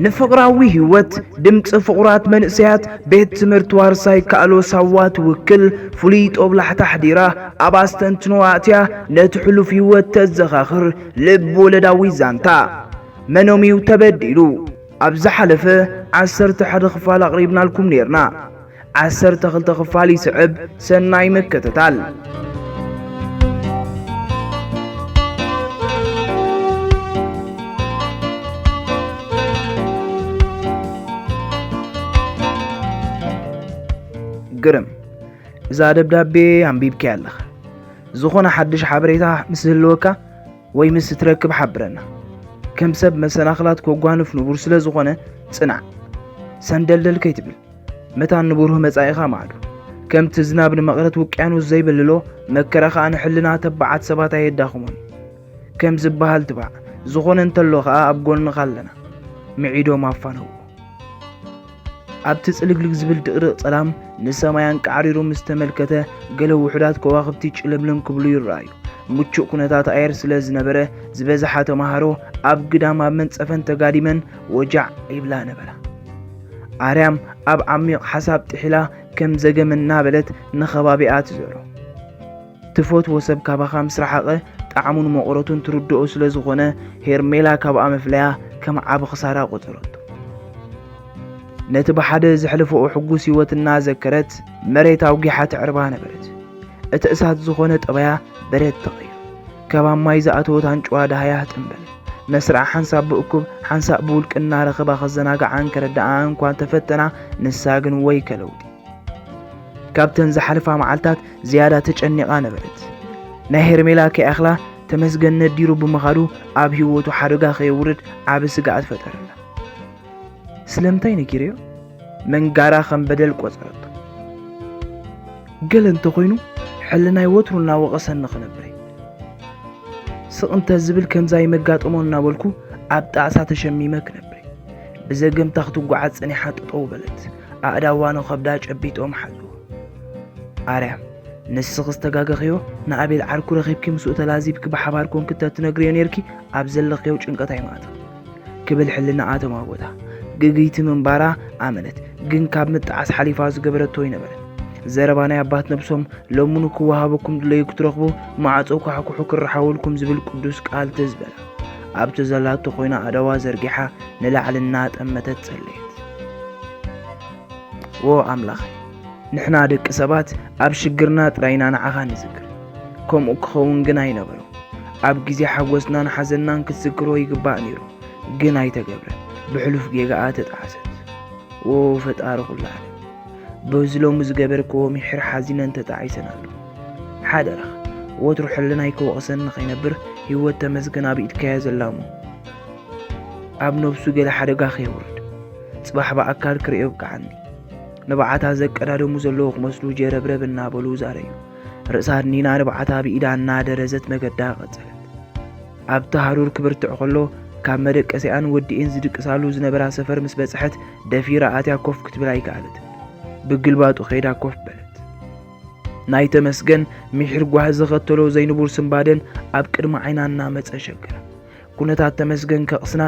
ንፍቕራዊ ህይወት ድምፂ ፍቑራት መንእሰያት ቤት ትምህርቲ ዋርሳይ ካእሎ ሳዋ ትውክል ፍሉይ ጦብላሕታ ኣሕዲራ፣ ኣብ ኣስተንትኖ ኣእትያ፣ ነቲ ሕሉፍ ህይወት ተዘኻኽር ልብ ወለዳዊ ዛንታ። መኖምዩ ተበዲሉ? ኣብ ዝሓለፈ ዓሰርተ ሓደ ክፋል ኣቕሪብናልኩም ኔርና። ዓሰርተ ክልተ ክፋል ይስዕብ። ሰናይ ምክትታል። ግርም፣ እዛ ደብዳቤ ኣንቢብካያ ኣለኻ። ዝኾነ ሓድሽ ሓበሬታ ምስ ዝህልወካ ወይ ምስ እትረክብ ሓብረና። ከም ሰብ መሰናኽላት ከጓንፍ ንቡር ስለ ዝኾነ ጽናዕ። ሰንደልደል ከይትብል። መታን ንብሩህ መጻኢኻ ማዕዱ። ከምቲ ዝናብ ንመቕረት ውቅያኖስ ዘይበልሎ፣ መከራ ኸኣ ንሕልና ተባዓት ሰባት ኣየዳኽሞን። ከም ዝበሃል ትባዕ፣ ዝኾነ እንተሎ ኸኣ ኣብ ጎንኻ ኣለና። ምዒዶም ኣፋነዎ። ኣብቲ ጽልግልግ ዝብል ድቕድቕ ጸላም ንሰማይ ኣንቃዕሪሩ ምስ ተመልከተ፣ ገለ ውሑዳት ከዋኽብቲ ጭልምልም ክብሉ ይረኣዩ። ምቹእ ኩነታት ኣየር ስለ ዝነበረ፣ ዝበዝሓ ተማሃሮ ኣብ ግዳም ኣብ መንጸፈን ተጋዲመን ወጃዕ ይብላ ነበራ። ኣርያም ኣብ ዓሚቕ ሓሳብ ጥሒላ ከም ዘገም እናበለት ንኸባቢኣ ትዘሮ። ትፈትዎ ሰብ ካባኻ ምስ ረሓቐ ጣዕሙን መቑረቱን ትርድኦ ስለ ዝኾነ፣ ሄርሜላ ካብኣ ምፍለያ ከም ዓቢ ክሳራ ቆጸረቶ። ነቲ ብሓደ ዘሕልፈኦ ሕጉስ ህይወት እናዘከረት መሬት ኣውጊሓ ትዕርባ ነበረት። እቲ እሳት ዝኾነ ጠባያ በረድ ተቐይሩ። ካብ ኣብ ማይ ዝኣተወት ኣንጭዋ ደሃያ ትጥምበል። መስርዓ ሓንሳብ ብእኩብ ሓንሳብ ብውልቂ እናረኸባ ከዘናግዓን ከረድኣን እኳ እንተፈተና፣ ንሳ ግን ወይ ከለውጢ። ካብተን ዝሓልፋ መዓልታት ዝያዳ ተጨኒቓ ነበረት። ናይ ሄርሜላ ከይኣኽላ ተመስገን ነዲሩ ብምኻዱ ኣብ ህይወቱ ሓደጋ ከየውርድ ዓቢ ስግኣት ፈጠረላ። ስለምንታይ ነጊረዮ? መንጋራ ከም በደል ቆጸረቶ። ገለ እንተኾይኑ ሕልናይ ወትሩ እናወቐሰኒ ክነብር እየ። ስቕ እንተ ዝብል ከምዛ ይመጋጠሞ እናበልኩ ኣብ ጣዕሳ ተሸሚመ ክነብር እየ። ብዘገምታ ክትጓዓዝ ጸኒሓ ጠጠው በለት። ኣእዳዋ ንኸብዳ ጨቢጦም ሓዝዎ። ኣርያም፣ ንስኺ ዝተጋገኽዮ ንኣቤል ዓርኩ ረኺብኪ ምስኡ ተላዚብኪ ብሓባር ኮንኪ ተትነግርዮ ኔርኪ ኣብ ዘለኽዮ ጭንቀት ኣይምኣተን። ክብል ሕልናኣ ተማጎታ። ግግይቲ ምንባራ ኣመነት፣ ግን ካብ ምጥዓስ ሓሊፋ ዝገበረቶ ኣይነበረን። ዘረባ ናይ ኣባት ነብሶም ለምኑ ክወሃበኩም ድለዩ ክትረኽቡ ማዕጾ ኳሕኩሑ ክረሓወልኩም ዝብል ቅዱስ ቃል ትዝ በላ። ኣብቲ ዘላቶ ኮይና ኣእዳዋ ዘርጊሓ ንላዕሊ እናጠመተት ጸለየት። ዎ ኣምላኽ፣ ንሕና ደቂ ሰባት ኣብ ሽግርና ጥራይ ኢና ንዓኻ ንዝክር። ከምኡ ክኸውን ግን ኣይነበሮን። ኣብ ግዜ ሓጎስናን ሓዘንናን ክትዝክሮ ይግባእ ነይሩ፣ ግን ኣይተገብረን። ብሕሉፍ ጌጋኣ ተጣዕሰት። ዎ ፈጣሪ ኩሉ ዓለም፣ በዚ ሎሚ ዝገበርክዎ ምሒር ሓዚነን ተጣዒሰን ኣለኹ። ሓደራኻ፣ ወትሩ ሕልናይ ክወቕሰኒ ከይነብር ህይወት ተመስገን ኣብ ኢድካ'ያ ዘላ እሞ፣ ኣብ ነብሱ ገለ ሓደጋ ከየውርድ፣ ጽባሕ ብኣካል ክርእዮ ኣብቅዓኒ። ንብዓታ ዘቀዳደሙ ዘለዉ ክመስሉ ጀረብረብ እናበሉ ዛረዩ። ርእሳ ኣድኒና ንብዓታ ብኢዳ እናደረዘት መገዳ ቀጸለት። ኣብቲ ሃሩር ክብርትዕ ከሎ፣ ካብ መደቀሲኣን ወዲኤን ዝድቅሳሉ ዝነበራ ሰፈር ምስ በጽሐት፣ ደፊራ ኣትያ ኮፍ ክትብል ኣይከኣለትን። ብግልባጡ ከይዳ ኮፍ በለት። ናይ ተመስገን ምሒር ጓህ ዘኸተሎ ዘይንቡር ስንባደን ኣብ ቅድሚ ዓይና እናመጸ ሸገራ። ኩነታት ተመስገን ከቕስና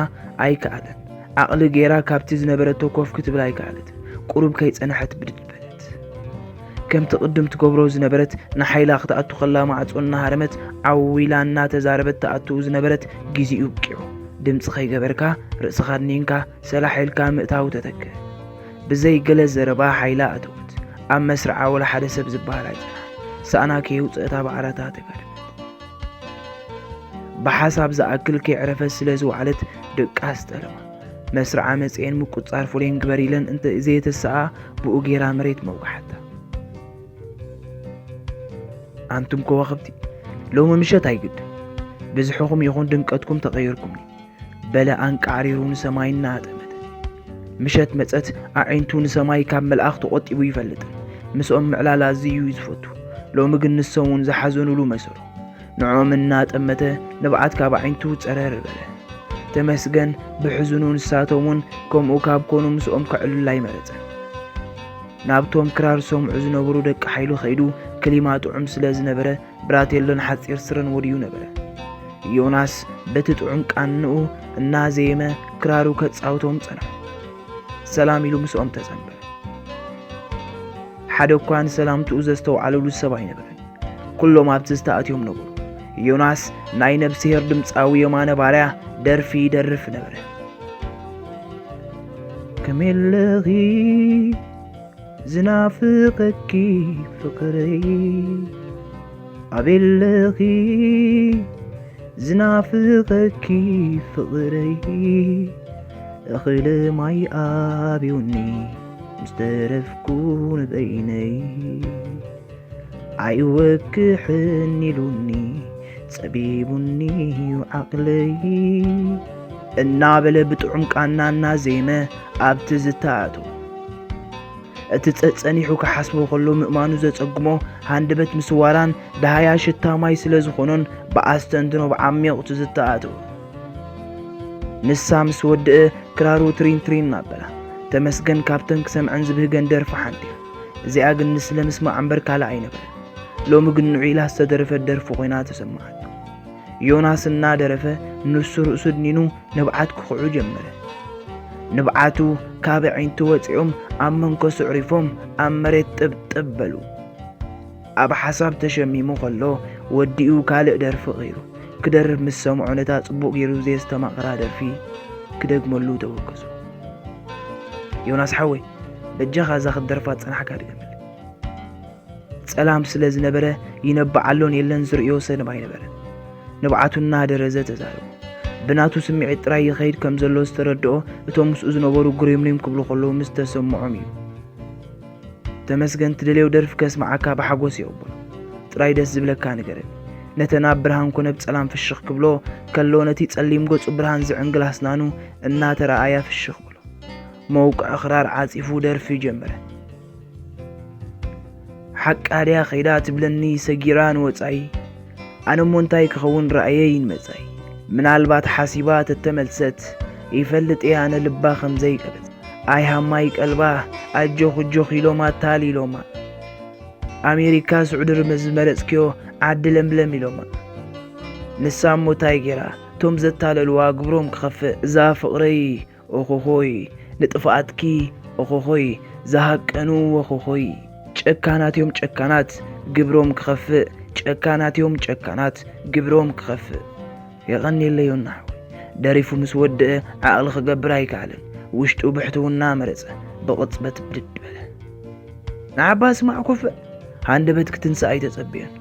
ኣይከኣለን። ዓቕሊ ገይራ ካብቲ ዝነበረቶ ኮፍ ክትብል ኣይከኣለትን። ቁሩብ ከይጸንሐት ብድድ በለት። ከምቲ ቅድም ትገብሮ ዝነበረት ንሓይላ ክትኣቱ ከላ ማዕጾ እናሃረመት ዓው ኢላ እናተዛረበት ትኣቱ ዝነበረት ግዜኡ ኣብቂዑ። ድምጺ ከይገበርካ ርእስኻ ኣድኒንካ ሰላሕ ኢልካ ምእታው ተተክእ። ብዘይ ገለ ዘረባ ሓይላ ኣተወት። ኣብ መስርዓ ወላ ሓደ ሰብ ዝበሃል ኣይጸንሓን። ሳእና ከየውጽአት ኣብ ዓራታ ተጋደመት። ብሓሳብ ዝኣክል ከየዕረፈት ስለ ዝወዓለት ድቃስ ጠለማ። መስርዓ መጽኤን ምቁጽጻር ፍሬን ግበር ኢለን እንተ ዘየተሰኣ ብኡ ገይራ መሬት መውግሓታ። ኣንቱም ከዋኽብቲ፣ ሎሚ ምሸት ኣይግድን ብዝሕኹም ይኹን ድምቀትኩም ተቐይርኩምኒ። በለ ኣንቃዕሪሩ ንሰማይ እናጠመተ። ምሸት መጸት ኣዒንቱ ንሰማይ ካብ መልኣኽ ተቖጢቡ ይፈልጥን ምስኦም ምዕላል ኣዝዩ እዩ ዝፈቱ። ሎሚ ግን ንሶም እውን ዝሓዘኑሉ መሰሉ። ንዕኦም እናጠመተ ንብዓት ካብ ኣዒንቱ ጸረር በለ። ተመስገን ብሕዝኑ ንሳቶም እውን ከምኡ ካብ ኮኑ ምስኦም ከዕልል ኣይመረጸን። ናብቶም ክራር ሰምዑ ዝነበሩ ደቂ ሓይሉ ከይዱ ክሊማ ጥዑም ስለ ዝነበረ ብራቴሎን ሓጺር ስረን ወድዩ ነበረ። ዮናስ በቲ ጥዑም ቃንኡ እናዘየመ ክራሩ ከጻውቶም ጸንሑ። ሰላም ኢሉ ምስኦም ተጸንበረ። ሓደ እኳ ንሰላምትኡ ዘስተውዓለሉ ሰብ ኣይነበረን። ኩሎም ኣብቲ ዝተኣትዮም ነበሩ። ዮናስ ናይ ነብስሄር ድምጻዊ የማነ ባርያ ደርፊ ይደርፍ ነበረ። ከመይ ኣለኺ ዝናፍቐኪ ፍቕረይ፣ ኣበይ ኣለኺ ዝናፍቐኪ ፍቕረይ፣ እኽለ ማይ ኣብዩኒ ምስ ተረፍኩ ንበይነይ። ኣይወክሕን ኢሉኒ ጸቢቡኒ እዩ ዓቕለይ፣ እናበለ ብጥዑም ቃና እናዜመ ኣብቲ ዝተኣትዎ። እቲ ጸጸኒሑ ክሓስቦ ከሎ ምእማኑ ዘጸግሞ ሃንደበት ምስ ዋራን ደሃያ ሽታ ማይ ስለ ዝኾኖን ብኣስተንትኖ ብዓሚቕ እቲ ዝተኣትዎ። ንሳ ምስ ወድአ ክራሩ ትሪን ትሪን እናበላ። ተመስገን ካብተን ክሰምዐን ዝብህገን ደርፊ ሓንቲ እያ። እዚኣ ግን ንስለ ምስማዕ እምበር ካልእ ኣይነበረን። ሎሚ ግን ንዑ ኢላ ዝተደረፈት ደርፊ ኮይና ተሰማዓት። ዮናስ እናደረፈ ንሱ ርእሱ ድኒኑ ንብዓት ክኹዑ ጀመረ። ንብዓቱ ካብ ኣዒንቱ ወጺኦም ኣብ መንከሱ ኣዕሪፎም ኣብ መሬት ጥብጥብ በሉ። ኣብ ሓሳብ ተሸሚሙ ከሎ ወዲኡ ካልእ ደርፊ ቐይሩ። ክደርፍ ምስ ሰምዖ ነታ ጽቡቕ ገይሩ ዘየስተማቕራ ደርፊ ክደግመሉ ተወከሶ። ዮናስ ሓወይ፣ በጃኻ እዛ ክትደርፋ ዝጸናሕካ ድገመለይ። ጸላም ስለ ዝነበረ ይነብዓሎን የለን ዝርእዮ ሰብ ኣይነበረን። ንብዓቱ እናደረዘ ተዛረቦ። ብናቱ ስምዒት ጥራይ ይኸይድ ከም ዘሎ ዝተረድኦ እቶም ምስኡ ዝነበሩ ግሪምሪም ክብሉ ከለዉ ምስ ተሰምዖም እዩ። ተመስገን ትደልዮ ደርፊ ከስምዓካ ብሓጎስ ይቕበሎ። ጥራይ ደስ ዝብለካ ንገረኒ። ነተን ኣብ ብርሃን ኮነ ኣብ ጸላም ፍሽኽ ክብሎ ከሎ ነቲ ጸሊም ገጹ ብርሃን ዝዕንግል ኣስናኑ እናተረኣያ ፍሽኽ በሎ። መውቅዒ ክራር ዓጺፉ ደርፊ ጀመረ። ሓቃ ድያ ኸይዳ ትብለኒ ሰጊራ ንወጻኢ። ኣነ እሞ እንታይ ክኸውን ረኣየ ይንመጻይ። ምናልባት ሓሲባ ተተመልሰት ይፈልጥ እየ ኣነ ልባ ከም ዘይቀበጽ። ኣይ ሃማይ ቀልባ ኣጆኽ እጆኽ ኢሎማ ታል ኢሎማ። ኣሜሪካ ስዑዲ ዝመረጽክዮ ዓዲ ለምለም ኢሎማ። ንሳ እሞ እንታይ ገይራ እቶም ዘታለልዋ ግብሮም ክኸፍእ እዛ ፍቕረይ ኦኾኾይ ንጥፍኣትኪ ኦኾኾይ ዝሃቀኑ ኦኾኾይ። ጨካናት እዮም ጨካናት ግብሮም ክኸፍእ። ጨካናት እዮም ጨካናት ግብሮም ክኸፍእ። የቐንየለይ ዮና ሓወይ። ደሪፉ ምስ ወደአ ዓቕሊ ክገብር ኣይከኣለን። ውሽጡ ብሕትውና መረጸ። ብቕጽበት ብድድ በለ። ንዓባ ስማዕ ኮፍዕ። ሃንደበት ክትንስእ ኣይተጸበዮን።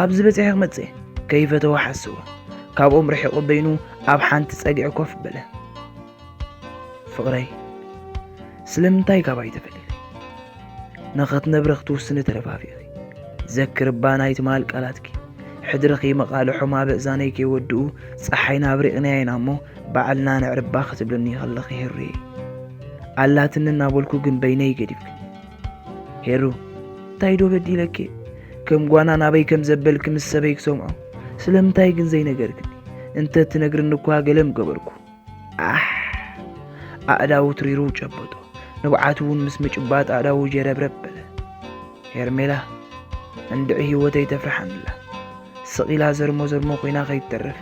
ኣብዚ በጺሐ ክመጽእ እየ። ከይፈተወ ሓስወ። ካብኦም ርሒቑ በይኑ ኣብ ሓንቲ ጸግዒ ኮፍ በለ። ፍቕረይ፣ ስለምንታይ ካባይ ተፈሊኺ? ንኽትነብሪ ክትውስኒ ተደፋፊኺ። ዘክሪ እባ ናይ ትማል ቃላትኪ። ሕድሪ ከይመቓልሖም ኣብ ኣእዛነይ ከይወድኡ፣ ጸሓይና ኣብሪቕናያ ኢና እሞ፣ ባዕልና ነዕርባ ክትብልኒ ከለኺ ህሩየ። ኣላትኒ እናበልኩ ግን በይነይ ገዲፍክኒ። ሄሩ፣ እንታይ ዶ በዲለኪ? ከም ጓና ናበይ ከም ዘበልኪ ምስ ሰበይ ክሰምዖ፣ ስለምንታይ ግን ዘይነገርክኒ? እንተ ትነግርኒ እኳ ገለ ምገበርኩ። ኣሕ! ኣእዳዉ ትሪሩ ጨበጦ። ንብዓቱ እውን ምስ ምጭባጥ ኣእዳዉ ጀረብረብ በለ። ሄርሜላ፣ እንድዒ ህይወተይ ተፍርሓኒ ኣላ። ስቕ ኢላ ዘርሞ ዘርሞ ኮይና ከይትተርፍ።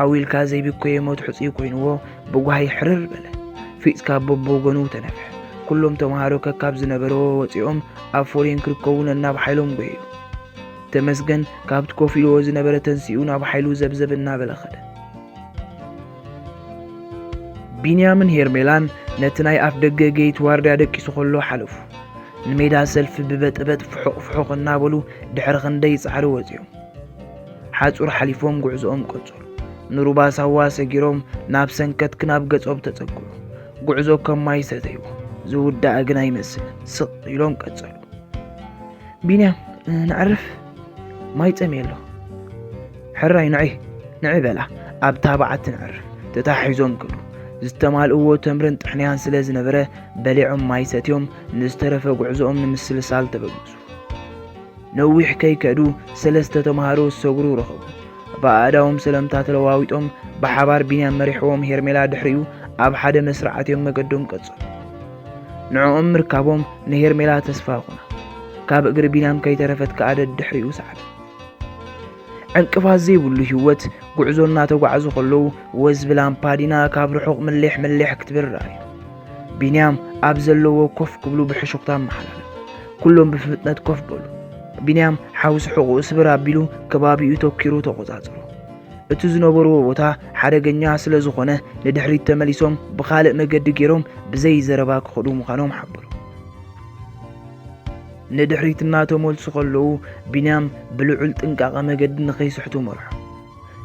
ዓው ኢልካ ዘይብኮየ ሞት ሕጹይ ኮይንዎ ብጓሂ ሕርር በለ። ፊጽ ካብ በብወገኑ ተነፍሐ። ኩሎም ተምሃሮ ከካብ ዝነበርዎ ወጺኦም ኣብ ፎልየን ክርከቡ ነናብ ሓይሎም ጎየዩ። ተመስገን ካብቲ ኮፍ ኢልዎ ዝነበረ ተንሲኡ ናብ ሓይሉ ዘብዘብ እናበለ ኸደ። ቢንያምን ሄርሜላን ነቲ ናይ ኣፍ ደገ ጌይት ዋርድያ ደቂሱ ከሎ ሓለፉ። ንሜዳ ሰልፊ ብበጥበጥ ፍሑቕ ፍሑቕ እናበሉ ድሕሪ ክንደይ ጻዕሪ ወጺኦም። ሓጹር ሓሊፎም ጉዕዞኦም ቀጸሉ። ንሩባ ሳዋ ሰጊሮም ናብ ሰንከት ክናብ ገጾም ተጸግዑ። ጉዕዞ ከም ማይ ሰተይዎ። ዝውዳእ ግን ኣይመስልን። ስቕ ኢሎም ቀጸሉ። ቢንያም፣ ነዕርፍ፣ ማይ ጸምየ ኣለኹ። ሕራይ ንዒ፣ ንዒ በላ። ኣብታ በዓቲ ነዕርፍ። ተታሒዞም ከዱ። ዝተማልእዎ ተምርን ጥሕንያን ስለ ዝነበረ በሊዖም ማይ ሰትዮም ንዝተረፈ ጉዕዞኦም ንምስልሳል ተበገሱ። ነዊሕ ከይከዱ ሰለስተ ተምሃሮ ዝሰግሩ ረኸቡ። ብኣእዳዎም ሰለምታ ተለዋዊጦም ብሓባር ቢንያም መሪሕዎም ሄርሜላ ድሕሪኡ ኣብ ሓደ መስርዓት እዮም መገዶም ቀጸሉ። ንዕኦም ምርካቦም ንሄርሜላ ተስፋ ኾና። ካብ እግሪ ቢንያም ከይተረፈት ከኣ ደድሕሪኡ ሰዓበት። ዕንቅፋት ዘይብሉ ህይወት ጉዕዞ እናተጓዕዙ ከለዉ፣ ወዝ ብላምፓዲና ካብ ርሑቕ ምሌሕ ምሌሕ ክትብል ረኣዩ። ቢንያም ኣብ ዘለዎ ኮፍ ክብሉ ብሕሹኽታ ኣመሓላለፉ። ኩሎም ብፍጥነት ኮፍ በሉ። ቢንያም ሓውሲ ሕቑኡ ስብር ኣቢሉ ከባቢኡ ተኪሩ ተቖጻጸሮ። እቲ ዝነበርዎ ቦታ ሓደገኛ ስለ ዝኾነ፣ ንድሕሪት ተመሊሶም ብኻልእ መገዲ ገይሮም ብዘይ ዘረባ ክኸዱ ምዃኖም ሓበሩ። ንድሕሪት እናተመልሱ ከለዉ፣ ቢንያም ብልዑል ጥንቃቐ መገዲ ንኸይስሕቱ መርሖ።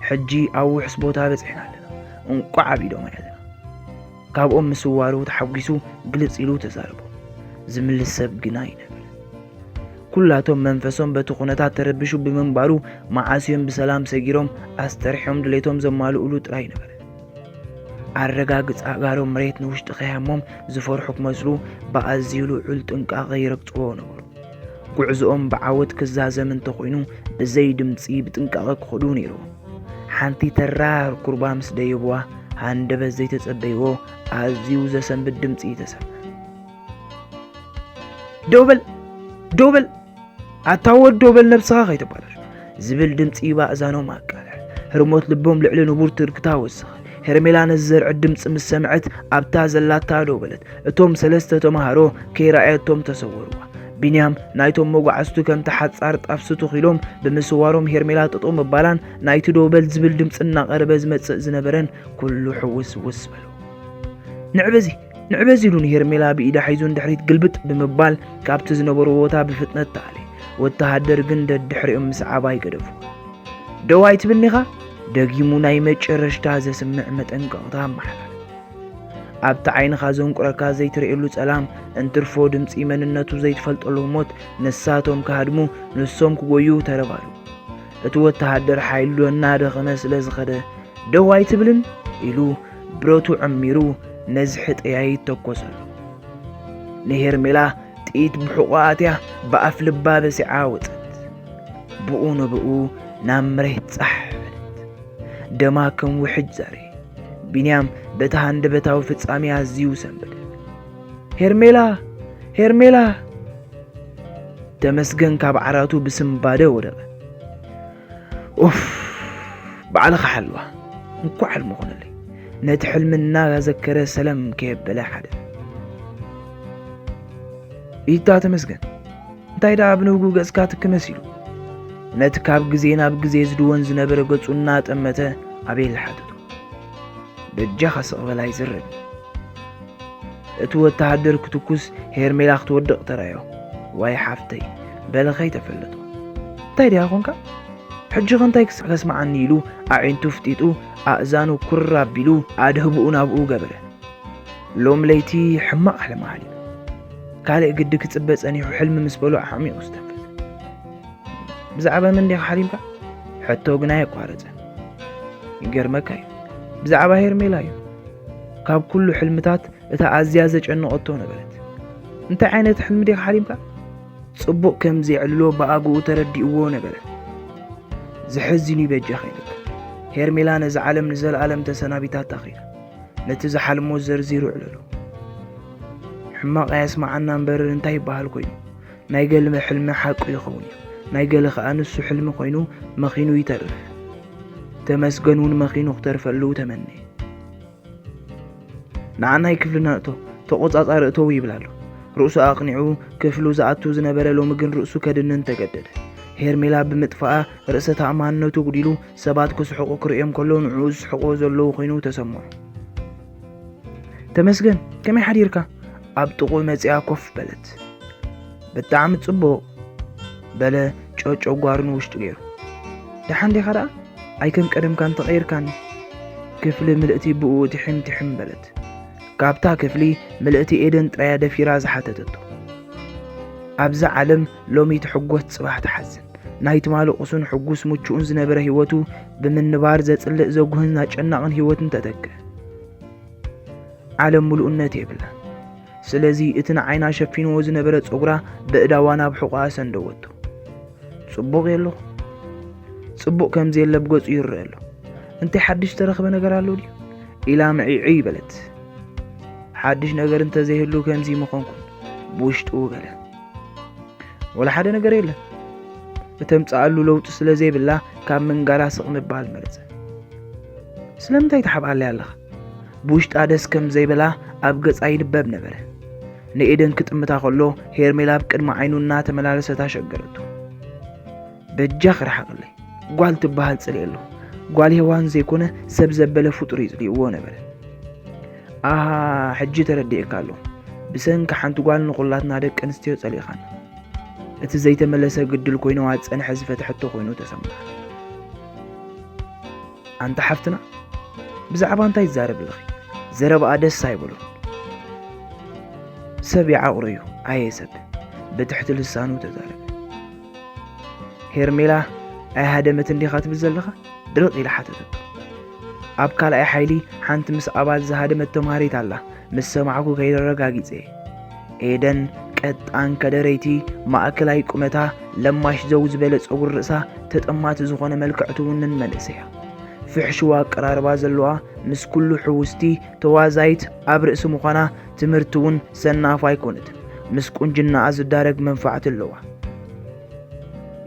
ሕጂ ኣብ ውሑስ ቦታ በጺሕና ኣለና። እንቋዕ ኣብ ኢዶም ኣትየና። ካብኦም ምስዋሩ ተሓጒሱ ግልጽ ኢሉ ተዛረቦ። ዝምልስ ሰብ ግና ኣይነበረ። ኩላቶም መንፈሶም በቲ ኩነታት ተረቢሹ ብምንባሩ፣ መዓስ እዮም ብሰላም ሰጊሮም ኣስተርሕዮም ድሌቶም ዘማልኡሉ ጥራይ ነበረ። ኣረጋግጻ ኣእጋሮም መሬት ንውሽጢ ከይሃሞም ዝፈርሑ ክመስሉ ብኣዝዩ ልዑል ጥንቃቐ ይረግጽዎ ነበሩ። ጉዕዞኦም ብዓወት ክዛዘም እንተኾይኑ፣ ብዘይ ድምጺ ብጥንቃቐ ክኸዱ ነይርዎም። ሓንቲ ተራ ኩርባ ምስ ደየብዋ፣ ሃንደበት ዘይተጸበይዎ ኣዝዩ ዘሰንብድ ድምጺ ተሰምዐ። "ደው በል! ደው በል! ኣታ ወድ ደው በል፣ ነብስኻ ከይተባላሽ!" ዝብል ድምጺ ብኣእዛኖም ኣቃልሐ። ህርሞት ልቦም ልዕሊ ንቡር ትርግታ ወሰኸ። ሄርሜላ ነዚ ዘርዕድ ድምጺ ምስ ሰምዐት፣ ኣብታ ዘላታ ደው በለት። እቶም ሰለስተ ተማሃሮ ከይረኣየቶም ተሰወርዋ። ቢንያም ናይቶም መጓዕዝቱ ከምቲ ሓጻር ጣፍ ስቱኽ ኢሎም ብምስዋሮም፣ ሄርሜላ ጠጠው ምባላን ናይቲ ደው በል ዝብል ድምጺ እናቐረበ ዝመጽእ ዝነበረን ኩሉ ሕውስውስ በሎ። "ንዕበዚ፣ ንዕበዚ!" ኢሉ ንሄርሜላ ብኢዳ ሒዙ ንድሕሪት ግልብጥ ብምባል ካብቲ ዝነበርዎ ቦታ ብፍጥነት ተኣለ። ወተሃደር ግን ደድሕሪኦም ምስዓብ ኣይገደፉ። "ደው ኣይትብልኒ ኢኻ?" ደጊሙ ናይ መጨረሽታ ዘስምዕ መጠንቀቕታ ኣመሓላለፈ። ኣብቲ ዓይንኻ ዘንቁረካ ዘይትርእየሉ ጸላም፣ እንትርፎ ድምጺ መንነቱ ዘይትፈልጠሉ ህሞት፣ ንሳቶም ክሃድሙ፣ ንሶም ክጎዩ ተረባሉ። እቲ ወተሃደር ሓይሉ እናደኸመ ስለ ዝኸደ፣ "ደው ኣይትብልን?" ኢሉ ብረቱ ዕሚሩ ነዝሒ ጠያይት ተኮሰሉ። ንሄርሜላ ጥይት ብሕቖኣ ኣትያ ብኣፍ ልባ በሲዓ ወጸት። ብኡ ንብኡ ናብ መሬት ጻሕ በለት። ደማ ከም ውሕጅ ዛሪ። ቢንያም በቲ ሃንደበታዊ ፍጻሜ ኣዝዩ ሰንበደ። "ሄርሜላ! ሄርሜላ!" ተመስገን ካብ ዓራቱ ብስንባደ ወደቐ። ኡፍ! ባዕልኻ ሓልዋ። እንኳዕ ሕልሚ ኾነለይ። ነቲ ሕልሚ እናዘከረ ሰለም ከየበለ ሓደ። "ኢታ ተመስገን፣ እንታይ ደኣ ብንግኡ ገጽካ ትክ መሲሉ?" ነቲ ካብ ግዜ ናብ ግዜ ዝድወን ዝነበረ ገጹ እናጠመተ ኣቤል ሓተቶ። "በጃኻ ስቕ በል ኣይዝረብ!" እቲ ወተሃደር ክትኩስ ሄርሜላ ክትወድቕ ተራዮ። "ዋይ ሓፍተይ፣ በለኸይ ተፈለጦ። እንታይ ድያ ኾንካ? ሕጂ ኸ እንታይ ክስ-፣ ከስምዓኒ?" ኢሉ ኣዒንቱ ፍጢጡ ኣእዛኑ ኩር ኣቢሉ ኣድህብኡ ናብኡ ገበረ። ሎም ለይቲ ሕማቕ ሕልሚ ሓሊመ። ካልእ ግዲ ክጽበ ጸኒሑ ሕልሚ ምስ በሎ ኣዕሚቑ ዝተንፈሰ። "ብዛዕባ መን ዲኻ ሓሊምካ?" ሕቶ ግና ኣየቋረጸን። "ይገርመካ እዩ፣ ብዛዕባ ሄርሜላ እዩ። ካብ ኩሉ ሕልምታት እታ ኣዝያ ዘጨነቐቶ ነበረት። እንታይ ዓይነት ሕልሚ ዲኻ ሓሊምካ?" ጽቡቕ ከም ዘየዕልሎ ብኣግኡ ተረዲእዎ ነበረ። "ዘሕዝን እዩ በጃኻ ይበል። ሄርሜላ ነዛ ዓለም ንዘለኣለም ተሰናቢታታ ኸይዳ። ነቲ ዝሓልሞ ዘርዚሩ ዕለሎ። ሕማቕ ኣየስምዓና እምበር እንታይ ይበሃል ኮይኑ? ናይ ገለ ሕልሚ ሓቁ ይኸውን እዩ። ናይ ገለ ኸኣ ንሱ ሕልሚ ኮይኑ መኺኑ ይተርፍ። ተመስገን እውን መኺኑ ክተርፈሉ ተመነየ። ንዓ ናይ ክፍልና እቶ፣ ተቖጻጻሪ እተው ይብል ኣሎ። ርእሱ ኣቕኒዑ ክፍሉ ዝኣቱ ዝነበረ ሎሚ ግን ርእሱ ከድንን ተገደደ። ሄርሜላ ብምጥፋኣ ርእሰ ተኣማንነቱ ጉዲሉ፣ ሰባት ክስሕቑ ክርእዮም ከሎ ንዕኡ ዝስሕቑዎ ዘለዉ ኮይኑ ተሰምዖ። "ተመስገን፣ ከመይ ሓዲርካ?" ኣብ ጥቕኡ መጺኣ ኮፍ በለት። "ብጣዕሚ ጽቡቕ!" በለ ጨጨጓሩ ንውሽጢ ገይሩ። "ደሓን ዲኻ ደኣ? ኣይ ከም ቀደምካ እንተቐይርካኒ?" ክፍሊ ምልእቲ ብኡ ትሕም ትሕም በለት። ካብታ ክፍሊ ምልእቲ ኤደን ጥራያ ደፊራ ዝሓተተቶ። ኣብዛ ዓለም ሎሚ ትሕጎስ ጽባሕ ትሓዝን። ናይ ትማሊ ቁሱን ሕጉስ ምቹእን ዝነበረ ህይወቱ ብምንባር ዘጽልእ ዘጉህን ኣጨናቕን ህይወትን ተተክአ። ዓለም ምሉእነት የብላን። ስለዚ እቲ ንዓይና ሸፊንዎ ዝነበረ ጸጉራ በእዳዋ ናብ ሕቖኣ ሰንደወቶ። "ጽቡቕ የለኹ?" ጽቡቕ ከም ዘየለ ብገጹ ይረአ ኣሎ። "እንታይ ሓድሽ ተረኽበ ነገር ኣሎ ድዩ?" ኢላ ምዒዒ በለት። "ሓድሽ ነገር እንተዘይህሉ ከምዚ ምኾንኩን" ብውሽጡ በለ። "ወላ ሓደ ነገር የለን። እተምጽኣሉ ለውጢ ስለ ዘይብላ ካብ ምንጋራ ስቕ ምባል መረጸ። ስለምንታይ ትሓብኣለይ ኣለኻ? ብውሽጣ ደስ ከም ዘይበላ ኣብ ገጻ ይንበብ ነበረ። ንኤደን ክጥምታ ከሎ ሄርሜላ ኣብ ቅድሚ ዓይኑ እናተመላለሰት ኣሸገረቶ። በጃኺ ርሓቕለይ፣ ጓል ትበሃል ጽልኤ ኣሎ። ጓል ሄዋን ዘይኮነ ሰብ ዘበለ ፍጡር እዩ ዝልይዎ ነበረ። ኣሃ፣ ሕጂ ተረዲኤካ ኣሎ። ብሰንኪ ሓንቲ ጓል ንኹላትና ደቂ ኣንስትዮ ጸሊእኻና። እቲ ዘይተመለሰ ግድል ኮይንዋ ዝጸንሐ ዝፈትሐቶ ኮይኑ ተሰምዓ። ኣንታ ሓፍትና፣ ብዛዕባ እንታይ ትዛረብ ኣለኺ? ዘረባኣ ደስ ኣይበሎን። ሰብ ይዓቑሮ እዩ፣ ኣየ ሰብ፣ ብትሕቲ ልሳኑ ተዛረበ። ሄርሜላ፣ ኣይሃደመትን ዲኻ ትብል ዘለኻ? ድርቕ ኢላ ሓተተቶ። ኣብ ካልኣይ ሓይሊ ሓንቲ ምስ ኣባል ዝሃደመት ተምሃሪት ኣላ፣ ምስ ሰማዕኩ ከይረጋጊጸ። ኤደን ቀጣን ከደረይቲ፣ ማእከላይ ቁመታ፣ ለማሽ ዘው ዝበለ ጸጉሪ ርእሳ፣ ተጠማቲ ዝኾነ መልክዕ ትውንን መንእሰይ እያ። ፍሕሽዋ ኣቀራርባ ዘለዋ፣ ምስ ኩሉ ሕውስቲ፣ ተዋዛይት ኣብ ርእሲ ምዃና፣ ትምህርቲ እውን ሰናፍ ኣይኮነትን። ምስ ቁንጅናኣ ዝዳረግ መንፋዕቲ ኣለዋ።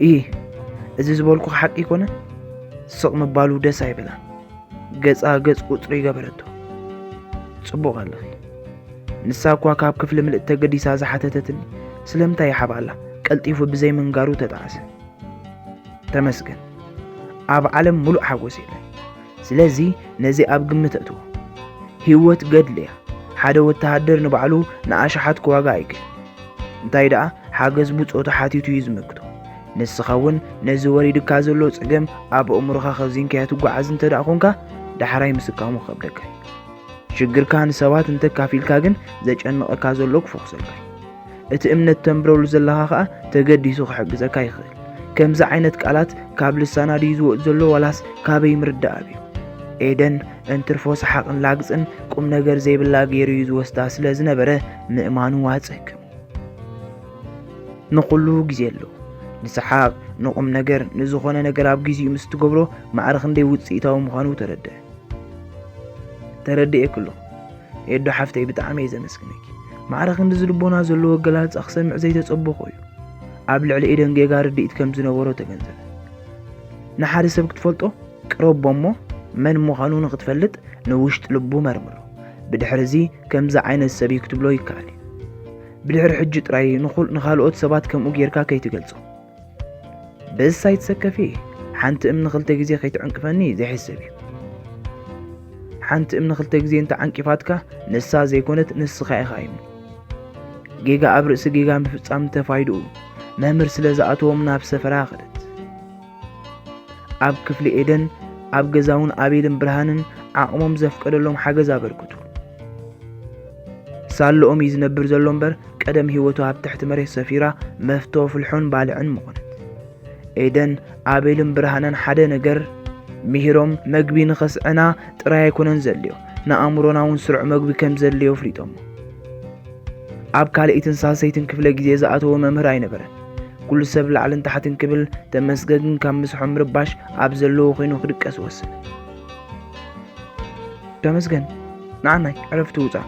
ኢህ፣ እዚ ዝበልኩ ሓቂ ይኮነ? ስቕ ምባሉ ደስ ኣይበላን። ገጻ ገጽ ቁጽሪ ገበረቶ። ጽቡቕ ኣለኺ። ንሳ እኳ ካብ ክፍሊ ምልእቲ ተገዲሳ ዝሓተተትኒ ስለምንታይ ይሓብኣላ ቀልጢፉ ብዘይ ምንጋሩ ተጣዕሰ። ተመስገን። ኣብ ዓለም ሙሉእ ሓጎስ የለን። ስለዚ ነዚ ኣብ ግምት እትዎ። ህይወት ገድሊ እያ። ሓደ ወተሃደር ንባዕሉ ንኣሽሓት ክዋጋ ኣይክእል። እንታይ ደኣ ሓገዝ ብጾቱ ሓቲቱ እዩ ዝምክቶ። ንስኻ እውን ነዚ ወሪድካ ዘሎ ጸገም ኣብ ኣእምሮኻ ከዚንካዮ ትጓዓዝ እንተ ደኣ ኾንካ፣ ዳሕራይ ምስካሙ ክኸብደካ እዩ። ሽግርካ ንሰባት እንተካፊልካ ግን ዘጨንቐካ ዘሎ ክፈኹሰልካ እዩ። እቲ እምነት ተንብረሉ ዘለኻ ኸኣ ተገዲሱ ክሕግዘካ ይኽእል። ከምዚ ዓይነት ቃላት ካብ ልሳና ድዩ ዝወጽእ ዘሎ ዋላስ ካበይ ምርዳእ ኣብዩ? ኤደን እንትርፎ ሰሓቕን ላግጽን ቁም ነገር ዘይብላ ገይሩ እዩ ዝወስዳ ስለ ዝነበረ ምእማኑ ኣጸግም። ንኹሉ ግዜ ኣለዎ። ንሰሓቕ፣ ንቁም ነገር፣ ንዝኾነ ነገር ኣብ ግዜኡ ምስ ትገብሮ ማዕረ ክንደይ ውጽኢታዊ ምዃኑ ተረድአ። ተረድኤኪ ኣለኹ ኤዶ ሓፍተይ፣ ብጣዕሚ እየ ዘመስግነኪ። ማዕረ ክንድዚ ልቦና ዘለዎ ኣገላልጻ ክሰምዕ ዘይተጸበኹ እዩ። ኣብ ልዕሊ ኤደን ጌጋ ርድኢት ከም ዝነበሮ ተገንዘበ። ንሓደ ሰብ ክትፈልጦ ቅረቦ እሞ መን ምዃኑ ንኽትፈልጥ ንውሽጢ ልቡ መርምሮ። ብድሕሪ እዚ ከምዚ ዓይነት ሰብ እዩ ክትብሎ ይከኣል እዩ። ብድሕሪ ሕጂ ጥራይ ንኹል-፣ ንኻልኦት ሰባት ከምኡ ጌርካ ከይትገልጾ። በስ ኣይትሰከፊ፣ ሓንቲ እምኒ ክልተ ግዜ ከይትዕንቅፈኒ ዘይሕሰብ እዩ። ሓንቲ እምኒ ክልተ ግዜ እንተዓንቂፋትካ ንሳ ዘይኮነት ንስኻ ኢኻ እምኒ። ጌጋ ኣብ ርእሲ ጌጋ ምፍጻም ተፋይድኡ መምህር ስለ ዝኣተዎም ናብ ሰፈራ ከደት። ኣብ ክፍሊ ኤደን፣ ኣብ ገዛውን ኣቤልን ብርሃንን ዓቕሞም ዘፍቀደሎም ሓገዝ ኣበርክቱ። ሳለኦም እዩ ዝነብር ዘሎ እምበር፣ ቀደም ህይወቱ ኣብ ትሕቲ መሬት ሰፊራ መፍቶ ፍልሖን ባልዕን ምኾነት። ኤደን፣ ኣቤልን ብርሃንን ሓደ ነገር ምሂሮም፣ መግቢ ንኸስዕና ጥራይ ኣይኮነን ዘድልዮ፣ ንኣእምሮና እውን ስሩዕ መግቢ ከም ዘድልዮ ኣፍሊጦሞ። ኣብ ካልኣይትን ሳልሰይትን ክፍለ ግዜ ዝኣተወ መምህር ኣይነበረን። ኩሉ ሰብ ላዕልን ታሕትን ክብል፣ ተመስገን ግን ካብ ምስሖም ምርባሽ ኣብ ዘለዎ ኮይኑ ክድቀስ ወሰነ። ተመስገን፣ ንዓናይ ዕረፍቲ ውጻእ።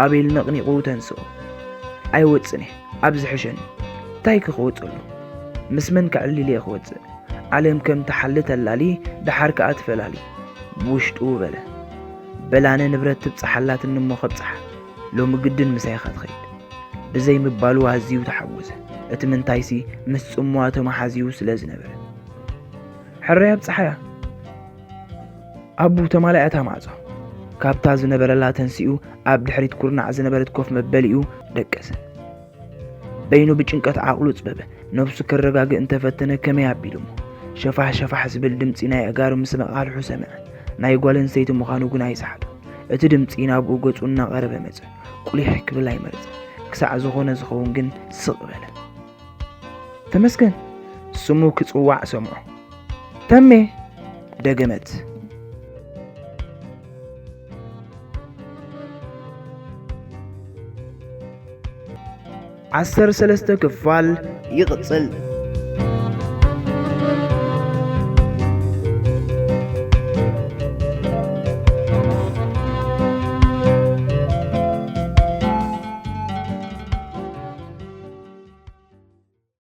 ኣቤል ነቕኒቑ ተንስኦ። ኣይወጽን እየ፣ ኣብ ዝሕሸኒ። እንታይ ከ ክወጸሉ? ምስ መን ከዕሊል እየ ክወጽእ? ዓለም ከም ትሓሊ ተላሊ፣ ደሓር ከኣ ትፈላሊ። ብውሽጡ በለ። በላነ ንብረት ትብጽሓላትኒ እሞ ከብጽሓ። ሎሚ ግድን ምሳይ ኢኻ ትኸይድ። ብዘይ ምባሉ ኣዝዩ ተሓወሰ። እቲ ምንታይሲ ምስ ጽምዋ ተመሓዝዩ ስለ ዝነበረ። ሕራይ ኣብጽሓያ። ኣቡ ተማልኣ እታ ማዕጾ። ካብታ ዝነበረላ ተንሲኡ ኣብ ድሕሪት ኩርናዕ ዝነበረት ኮፍ መበሊኡ ደቀሰ። በይኑ ብጭንቀት ዓቕሉ ጽበበ። ነብሱ ከረጋግእ እንተፈተነ ከመይ ኣቢሉ እሞ። ሸፋሕ ሸፋሕ ዝብል ድምጺ ናይ ኣእጋሩ ምስ መቓልሑ ሰምዐ። ናይ ጓል ኣንስተይቲ ምዃኑ ግን ኣይሰሓቶን። እቲ ድምጺ ናብኡ ገጹ እናቐረበ መጸ። ቁሊሕ ክብል ኣይመረጸን። ክሳዕ ዝኾነ ዝኸውን ግን ስቕ በለ። ተመስገን! ስሙ ክጽዋዕ ሰምዖ። ተሜ! ደገመት። ዓሰርተ ሰለስተ ክፋል ይቕጽል።